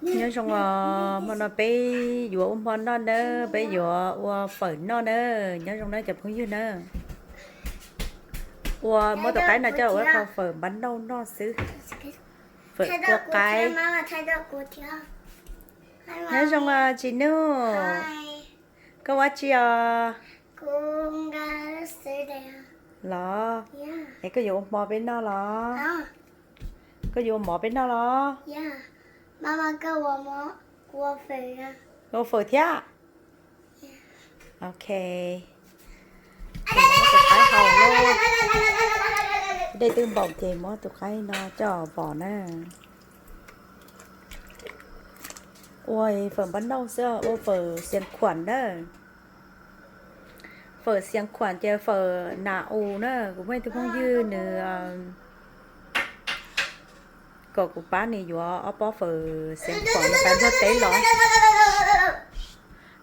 Nyob zoo os, hmo no peb yuav ua hmo noj nawb, peb yuav ua fawm noj nawb. Nyob zoo nawb cov phooj ywg nawb. Ua muab tus qaib no coj ua fawm npab nauj noj xwb. Fawm kua qaib. Nyob zoo os Tsis Nuj. Koj ua tsi os? Los, es koj yuav ua hmo peb noj los? Koj yuav ua mov peb noj los? Ua fawm thiab. Ok. Tus qaib haus lawm. Dej twb npaum ces muab tus qaib no coj pov na. Ua fawm npab nauj xwb, ua fawm xiav khuam na. Fawm xiav khuam ces fawm nas u na. Kuv muaj ib tug phooj ywg nws kom kuv pab nws yuav ob pob fawm xiav khuam, nws pais Nplog teb los.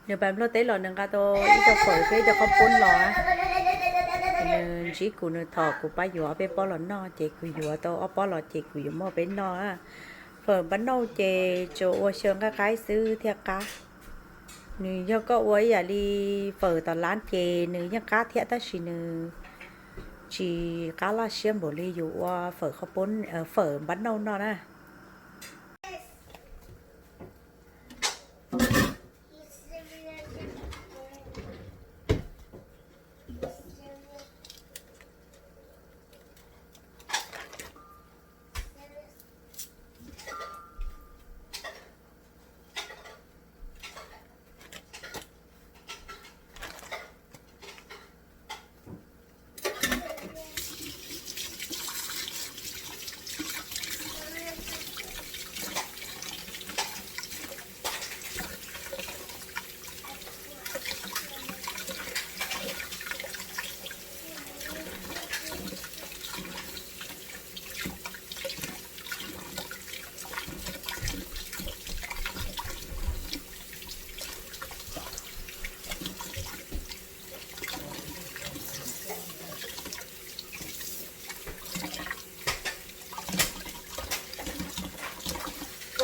Nws pais Nplog teb los nws nqa tau ib co fawm thiab ib co qhob poob los. Nws ntsib kuv, nws thov kuv pab yuav peb pob los noj ces kuv yuav tau ob pob los ces kuv yuav muab peb noj. Fawm npab nauj ces tsuas ua xyaw nqaij qaib xwb thiaj qab. Nws yog koj ua ib yam li fawm tom lab ces nws yeej qab thiab tab sis nws tsis qab laj siab npaum li yus ua fawm qhob poob, fawm npab nauj noj na.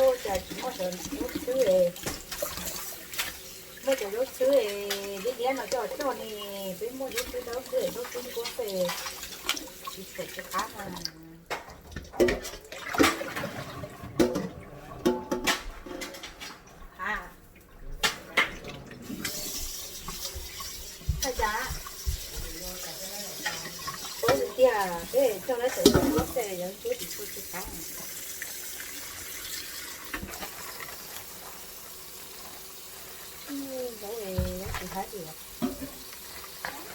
Ua cas tsis muaj cov zaub xwb es, muaj cov zaub xwb es liab liab no coj coj ne, peb muaj zaub xwb, zaub xwb es zaub xwb nkuab xwb, tsis txawm tsis qab na. Hais cas, ua tiag peb coj lawv txawm nkuab xwb, zaub xwb tsis txawm tsis qab. Zaub es zaub tsis hab li,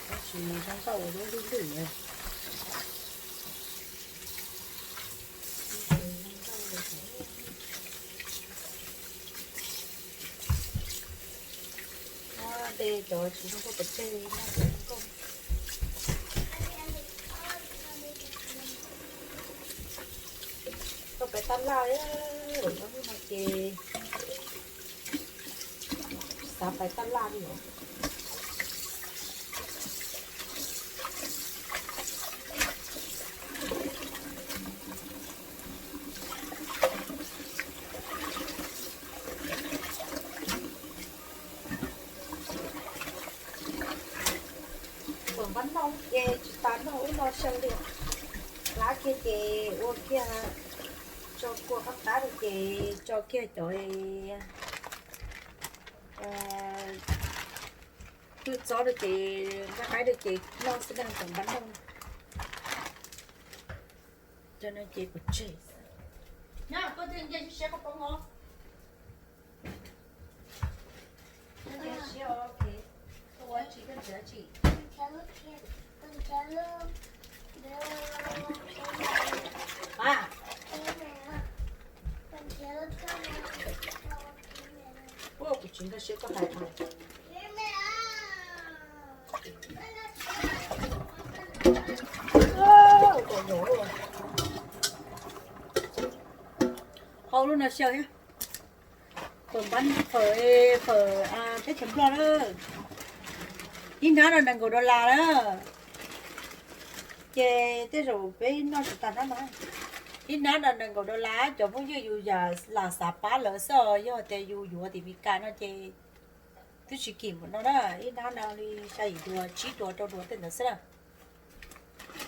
tab sis zoo nkauj ua zaub lwj lwj na. Tej cov tsis zoo nkauj pov tseg no. Tau pais tab laj, lub no ces xav pais tab laj li os. Fawm npab noj ces tsis tas noj ub no xyaw li. Hlab kiag ces ua kiag, tso kua qab qab rau ces tso kiag cov hwj txob rau ces nqaij qaib rau ces noj xwb na, fawm npab noj. Cov no ces pov tseg. Kuv tsis nkag siab koj hais. Hau lub no xyaw thiab. Fawm npab, fawm, fawm teb chaws Nplog na. Ib hnab no nees nkaum dollar na. Ces tej zaum peb noj tsis tas hnab no. Ib hnab no nees nkaum dollar, cov phooj ywg yus yam lam xav pab lawv xwb os, yog tias yus yuav tim Meskas no ces twb tsis kim npaum no na, ib hnab no li xya yim duas, tsib duas, rau duas tej ntawd xwb na.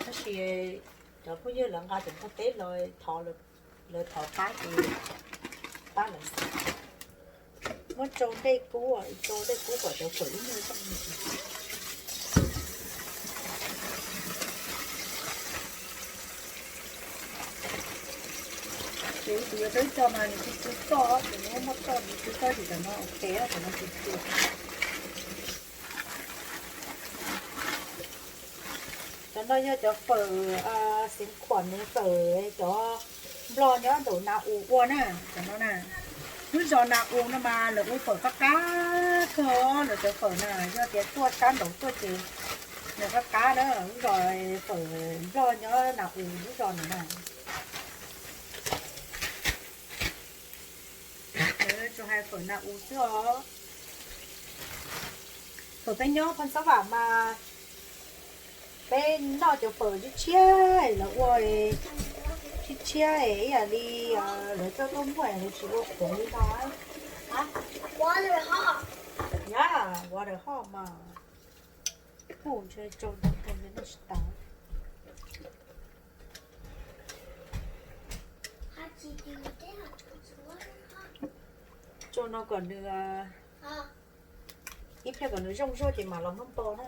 Tab sis cov phooj ywg lawv nqa tim Nplog teb los thov, lawv thov pab ces pab lawv xwb. Muab rau dej kub, rau dej kub kom cov fawm ib nyuag zoo. Ces kuv yuav tau ib co mas nws tsis tsw toj, ces nws muaj toj nws tsw toj ces cov no ok, cov no tsis tsw. Cov no yog cov fawm Xeev Khuam, nws fawm cov Nplog nyob nraum Na U ua na, cov no na. Lub zos Na U no mas lawv ua fawm qab qab kawg, lawv cov fawm na yog tias tuaj sab nraud tuaj ces nws qab qab na, lub zos fawm Nplog nyob Na U lub zos no na. Tsuas hais fawm Na U xwb os. Thaum peb nyob Phoos Xab Vam mas peb noj cov fawm tshiab tshiab, lawv ua tshiab tshiab ib yam li lawv coj tuaj muag, lawv tsis ua qhuav li no. Yog, water hot mas. Ub, ntshe tsau ntau ntau ntshe noj tsis tas. Tsau no kom nws, ib pliag kom nws zoo zuag ces mam los muab npo na.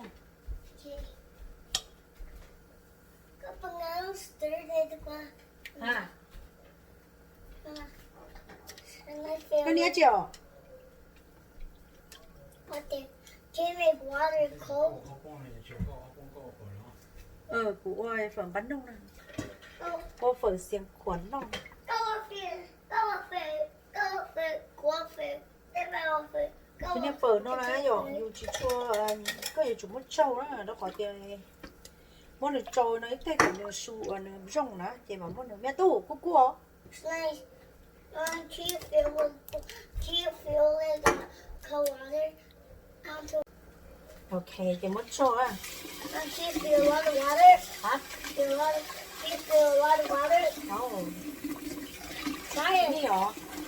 Koj niam tsis os? Kuv ua fawm npab noog na, ua fawm Xeev Khuam noj. Cov niag fawm no na yom, yus tsis tshua, koj yuav tsum muab tsau na, rau qhov tias muab nws tsau no ib teg kom nws su uas nws zoo na ces mam muab nws, me tub, kuj kuj os. Ok, ces muab tsau na.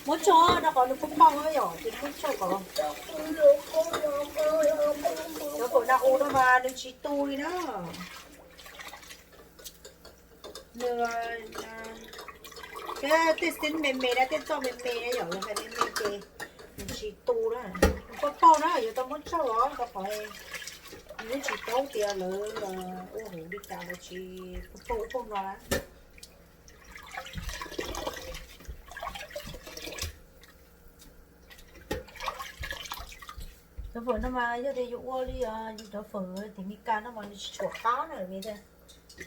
Muab tsau rau qhov nws poob poob yom, ces muab tsau kom. Cov fawm Na U no mas nws tsis tu li na. Nws, thiab tej xib me me na, tej txoj me me na yom, lawv hais me me ces nws tsis tu na. Nws poob poob na, yuav tau muab tsau os, rau qhov nws yeej tsis paub tias lawv ua hauv li cas lawv tsis poob poob ub poob no na. Cov fawm no mas yog tias yus ua li yus cov fawm tim Meskas no mas nws tsis tshua qab na, vim tias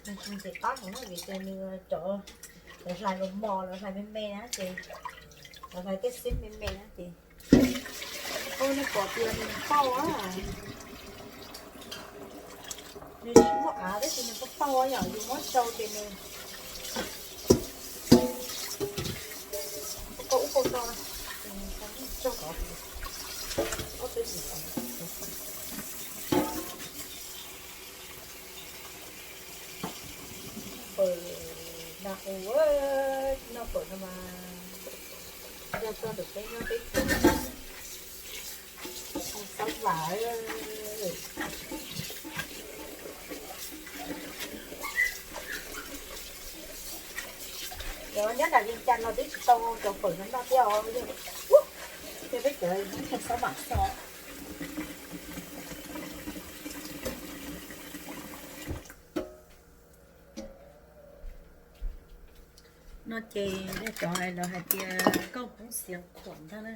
nws tsis ntxim qab heev na, vim tias nws cov, lawv hlais los mos, lawv hlais me me na ces, lawv hlais tej xib me me na ces, ua nej pom tias nws pauj, nws tsis muaj av tab sis nws pauj pauj yom, yus muab tsau ces nws pauj ub pauj no, ces nws tsau kom ob peb hnub. Fawm Na U, noj fawm no mas yog txog ntawm peb nyob peb tsev Xab Vam. Cov nyob nram Vias Cas no twb tsis tau cov fawm no noj thiab os, yog peb cov nyob Xab Vam xwb. No ces nej cov hais lawv hais tias nkauj Hmoob Xeev Khuam ntag na.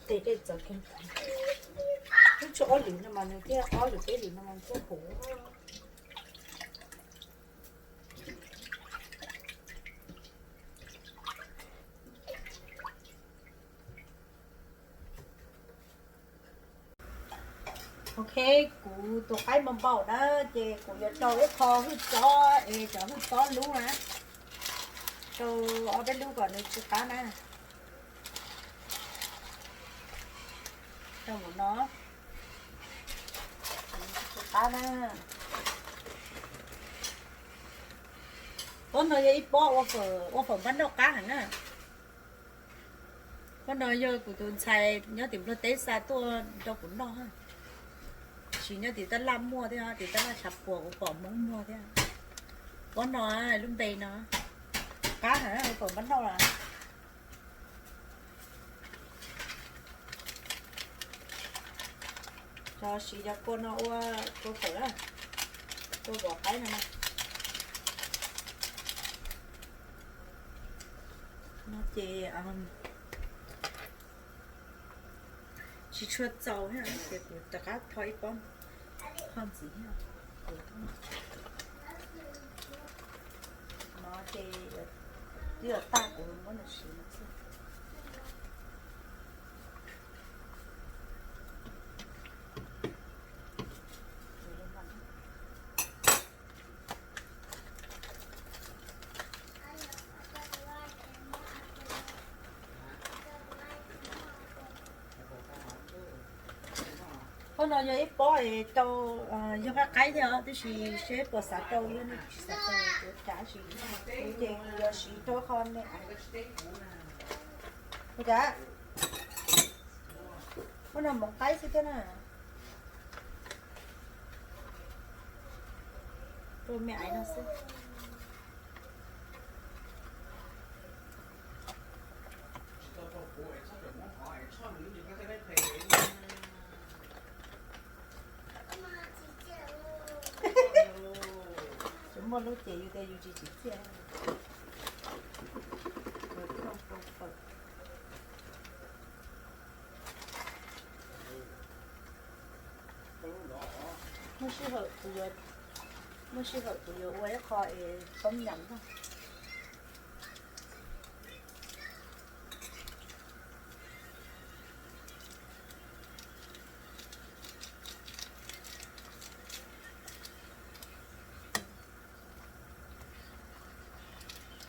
Tes dej txawv kawg. Lub tshuaj ob lwm no mas nws thiaj, ob lwm peb lwm no mas nws thiaj huv. Ok, kuv tus qaib npau npaum na, ces kuv yuav rau ib qho hwj txob es cov hwj txob lub na, rau ob peb lub kom nws tsw qab na. Rau mus no, tsw qab na. Pob no yog ib pob ua fawm npab nrauj qab heev na. Pob no yog kuv tus ntxhais nyob tim Nplog teb xa tuaj rau kuv noj. Tsis nyob tim Tab Laj muaj thiab, tim Tab Laj tshav puas kuv pom Hmoob muag thiab. Pob no lub npe no qab heev, ua fawm npab nrauj lawm. Cov siv cov kua no ua kua fawm, kua vov qaib no na. No ces tsis tshua txaus thiab ces kuv rov qab tho ib pob qho ntxiv thiab. No ces twb yuav tag kuv muab nws siv no xwb. Pob no yog ib pob es rau, yog qab qaib thiab os, tab sis seb puas xav rau, yog nej tsis xav rau kuv ua cas, tab sis kuv ces kuv yuav siv rau qho me aiv. Ua cas, pob no hmoov qaib xwb thiab na. Rau me aiv no xwb. Tsis muaj lub ces yus tias yus tsis tsim txiaj. Muaj sij hawm kuv yuav, muaj sij hawm kuv yuav ua ib qho es poob yam no.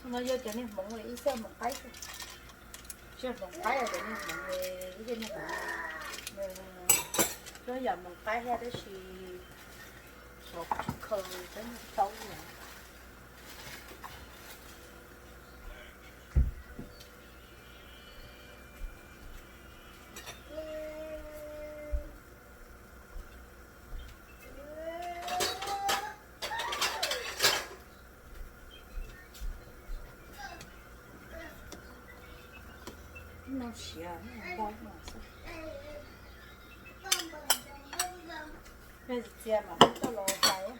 No yog cov niag hmoov ib txoj hmoov qaib xwb. Tsis yog hmoov qaib, cov niag hmoov, ib txoj niag hmoov, tsuas yog hmoov qaib thiab tab sis xyov kuv tsis khaws cov niag taub no. Noj siav noj npau no xwb. Txias mas muab coj los hlais.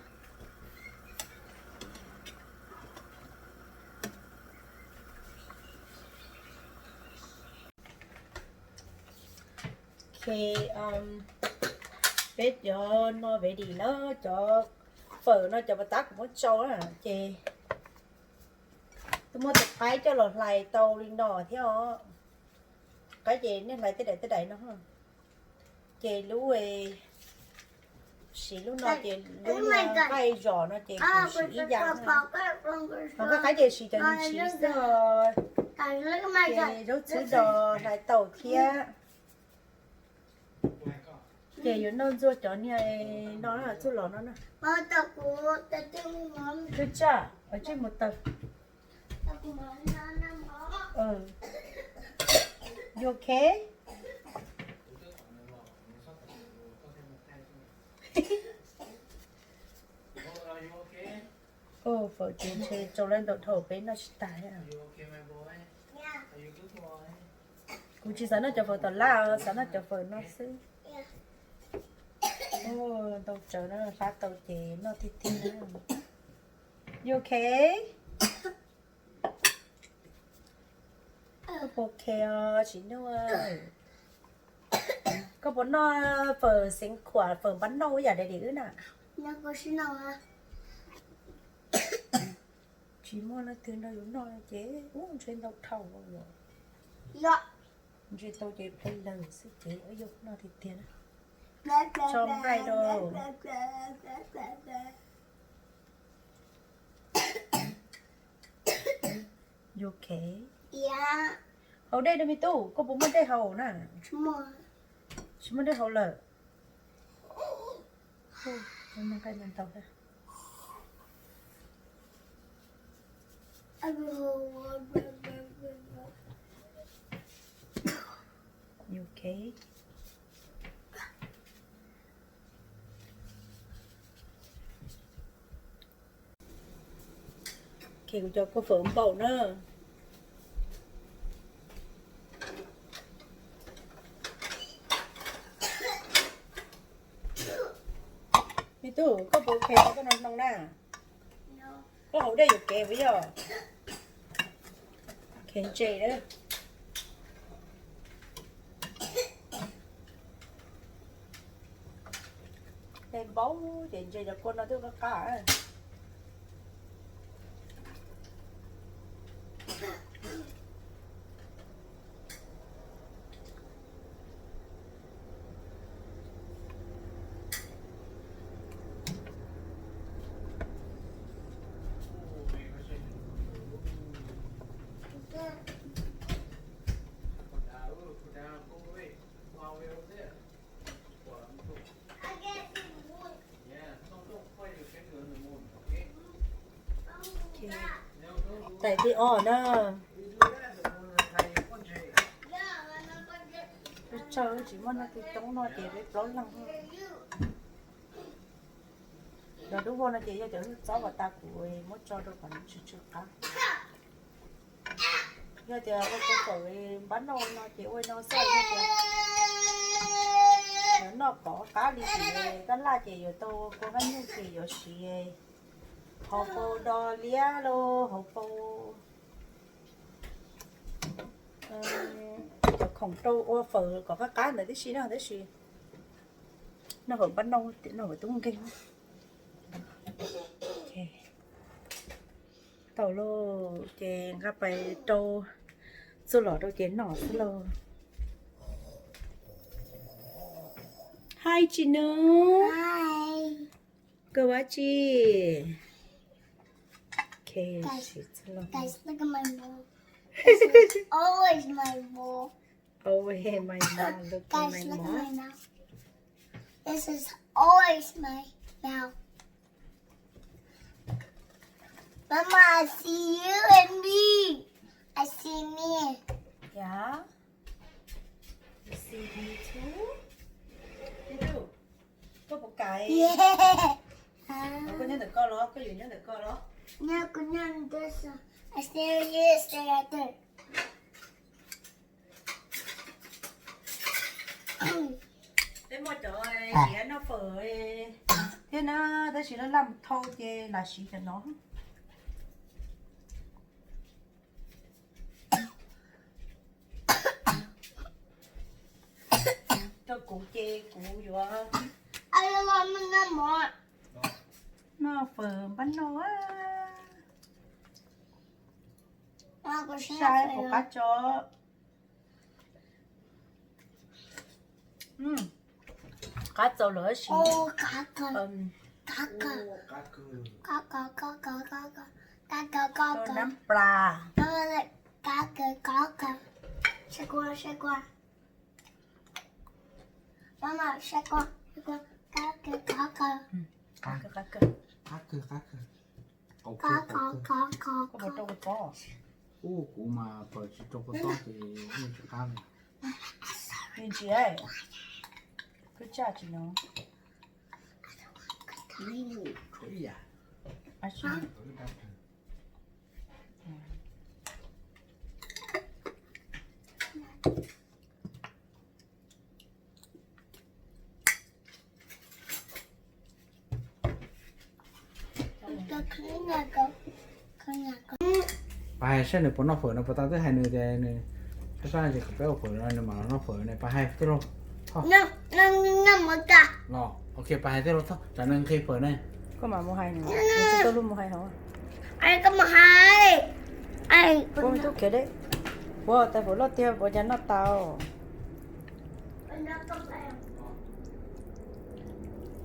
Ok, peb cov no ready na, cov fawm no cov pas tab kuv muab tsau na, ces twb muab tus qaib coj los hlais tau li no thiab os. Qaib ces nej hlais tej daim tej daim no. Ces lub, siv lub no ces lub nqaij zom no ces kuv siv ib yam. Hos nqaij qaib ces siv cov yus siv xwb. Ces zaub txhwb dos hlais tau thiab. Ces yuav noj ntxuaj cov niag no, txuj lom no na. Twb tsaj, tsij mus taws. You okay? Fawm ces ntshe tsau lawm ntau dhau peb noj tsis tag. Kuv tsis xav noj cov fawm tom laj, xav noj cov fawm no xwb. Ntau tsawv no, hlab tau ces noj tiag tiag. You okay? Koj puas okay os tsis noj? Koj puas noj fawm xeev khuam, fawm npab nauj ib yam li wb na? Tsis muaj leej twg nrog yus noj ces ub ntshe ntau dhau. Ntshe tau ces play lawm xwb ces yuav noj tiag tiag na. Tso nqaij rau. You okay? Haus dej rau me tub, koj puas muaj dej haus na? Tsis muaj dej haus lawm. Noj nqaij ntau ntau thiab. You okay? Ok, kuv cov kua fawm npaum na. Me tub, koj puas ok koj no hnoo na? Koj haus dej yuam kev puas yog? Kev ntse na. Dej npaum ces ntse cov kua no twb qab qab. Tais thib ob na. Peb tsawg tsis muaj noj twg coob no ces peb plaub leeg. Los dub vog no ces yog cov hwj txob uas tas kuv muab tso rau kom nws tsw tsw qab. Yog tias ua kua fawm npab nauj no ces ua no xwb, yog tias yuav noj pov qab li tim tab laj ces yuav tau kua nqaij nyuj ces yuav siv hauv paus dos liab los hauv paus cov khoom rau ua fawm kom qab qab ntawd tib si no, tab sis noj fawm npab nauj, noj fawm tub nkeeg. Tau lauj, ces nqa pais rau txuj lom rau ces noj xwb lauj. Hi Tsis Nus. Koj ua dab tsi? Ok, siv txuj lom. Guys, look at my mole. This is always my mole. Always my mole. Look at my mole. Guys, look at my mouth. This is always my mouth. Mama, I see you and me. I see me. Yeah. You see me too? Ib tug, koj puas kam? Koj nyob ntawm koj los, koj yuav nyob ntawm koj los? No, kuv nyob ntawm koj. I stay here, stay right there. Peb muaj cov siav noj fawm thiab na, tab sis laj laj mus thau ces lam siv cov no. Rau kuv ces kuv yuav noj fawm npab nauj. Saib puas qab tso. Qab txaus lawm tab sis. Nab plas. Qab kawg, qab kawg. Koj puas rau kua tob? Ub, kuv mas pawg tsis rau kua tob ces yeej tsis qab li. Me ntsis, koj tsaj tsis no. Pab hais saib nws puas noj fawm no, puas tau twb hais nws tias nws sab sab no ces kom peb ua fawm no nws mam los noj fawm ne. Pab hais tij laug Thoj. Los, ok, pab hais tij laug Thoj tsam nws nqhis fawm ne. Koj mam mus hais nws, nws tsis tau lub mus hais hauv. Ua me tub khiav deb. Ua tais fawm loj tiag puas cas noj tau.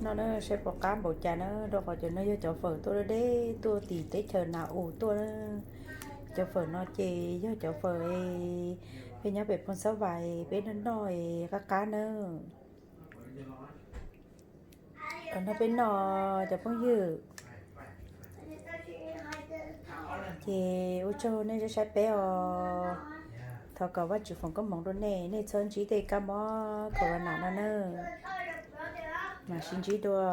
No na, saib puas qab npaum cas na, rau qhov cov no yog cov fawm tuaj deb deb tuaj tim teb chaws Nas Us tuaj na. Cov fawm no ces yog cov fawm peb nyob pem Phoos Xab Vais peb noj noj qab qab na. Qhov no peb noj cov phooj ywg. Ces ua tsaug nej saib peb os. Thov kom Vajtswv foom koob hmoov rau nej, nej txhob ntsib tej kab mob corona no nawb. Mam sib ntsib dua.